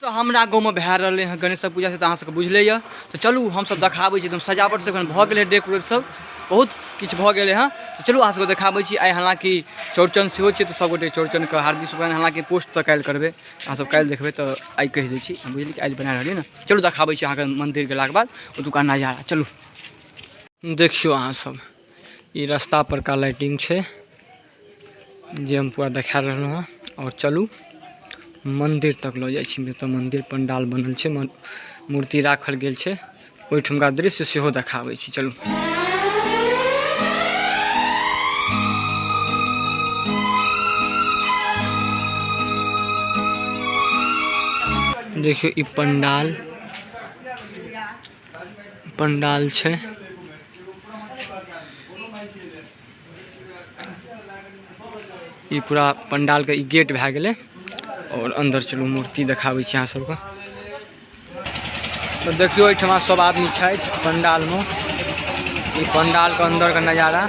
तऽ हमरा गाँवमे भए रहलै हँ गणेश पूजा से तऽ अहाँ सबके बुझले यऽ। तऽ चलू हमसब देखाबै छी, एकदम सजावट सब एखन भऽ गेलै, डेकोरेट सब बहुत किछु भऽ गेलै हँ। तऽ चलू अहाँ सबके देखाबै छी। आइ हालाँकि चौड़चन सेहो छै, तऽ सबगोटे चौड़चनके हार्दिक शुभकामना। हालाँकि पोस्ट तऽ काल्हि करबै, अहाँ सब काल्हि देखबै, तऽ आइ कहि दै छी, बुझलियै कि आइ बना रहलियै ने। चलू देखाबै छी अहाँके मन्दिर गेलाके बाद ओतुका नजारा। चलू देखियौ अहाँ सब, ई रास्ता परका लाइटिंग छै जे हम पूरा देखा रहलहुँ हँ। आओर चलू मन्दिर तक लऽ जाइ छी, जतऽ मन्दिर पंडाल बनल छै, मूर्ति राखल गेल छै, ओहिठुमका दृश्य सेहो देखाबै छी। चलू देखियौ, ई पंडाल पंडाल छै। ई पूरा पंडालके ई गेट भए गेलै। आओर अन्दर चलू, मूर्ति देखाबै छी अहाँ सबके। तऽ देखियौ, एहिठमा सब आदमी छथि पंडालमे। ई पंडालके अन्दरके नजारा।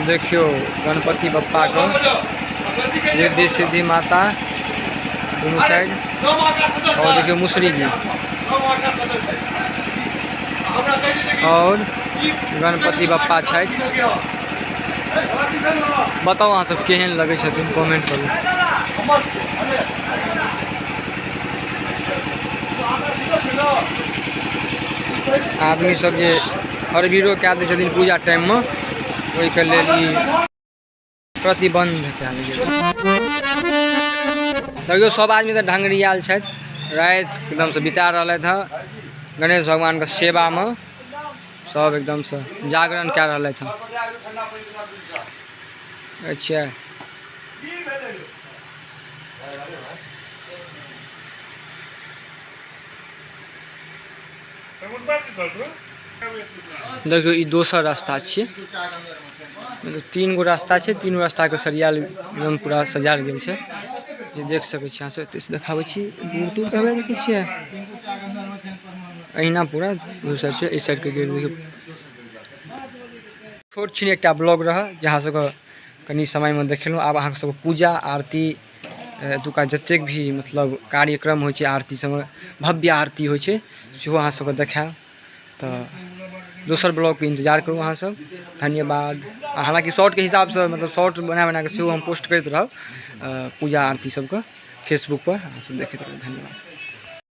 देखियौ, गणपति बप्पाके, रिद्धि सिद्धि माता दुनू साइड, और देखियौ मुसरी जी और गणपति बप्पा छथि। बताउ अहाँ सब केहन लगै छथिन, कमेंट करू। आदमी सब जे हरबीरो कए दै छथिन पूजा टाइममे, ओहिके लेल ई प्रतिबन्ध कयल गेल। देखियौ, सब आदमी तऽ ढङ्गरियाल छथि, राति एकदमसँ बिता रहलथि हँ गणेश भगवानके सेवामे। सब एकदमसँ जागरण कए रहलथि हँ। अच्छा, देखियौ, ई दोसर रास्ता छियै। मतलब तीन गो रास्ता छै, तीनू रास्ताके सरियाल एकदम पूरा सजायल गेल छै, जे देख सकै छी अहाँ सब। एतऽसँ देखाबै छी, दूर दूर तक देखै छियै, अहिना पूरा दू साइड छै। एहि साइडके गेट देखियौ। छोट छिन एकटा ब्लॉग रहय जे अहाँ सबके कनि समयमे देखेलहुँ। आब अहाँके सबके पूजा आरती, एतुका जतेक भी मतलब कार्यक्रम होइ छै, आरती सबमे भव्य आरती होइ छै, सेहो अहाँ सबके देखायब। तऽ दोसर ब्लॉगके इन्तजार करू अहाँ सब। धन्यवाद। हालाँकि शॉर्टके हिसाबसँ, मतलब शॉर्ट बना बना कऽ सेहो हम पोस्ट करैत रहब पूजा आरती सबके फेसबुकपर, अहाँ सब देखैत रहू। धन्यवाद।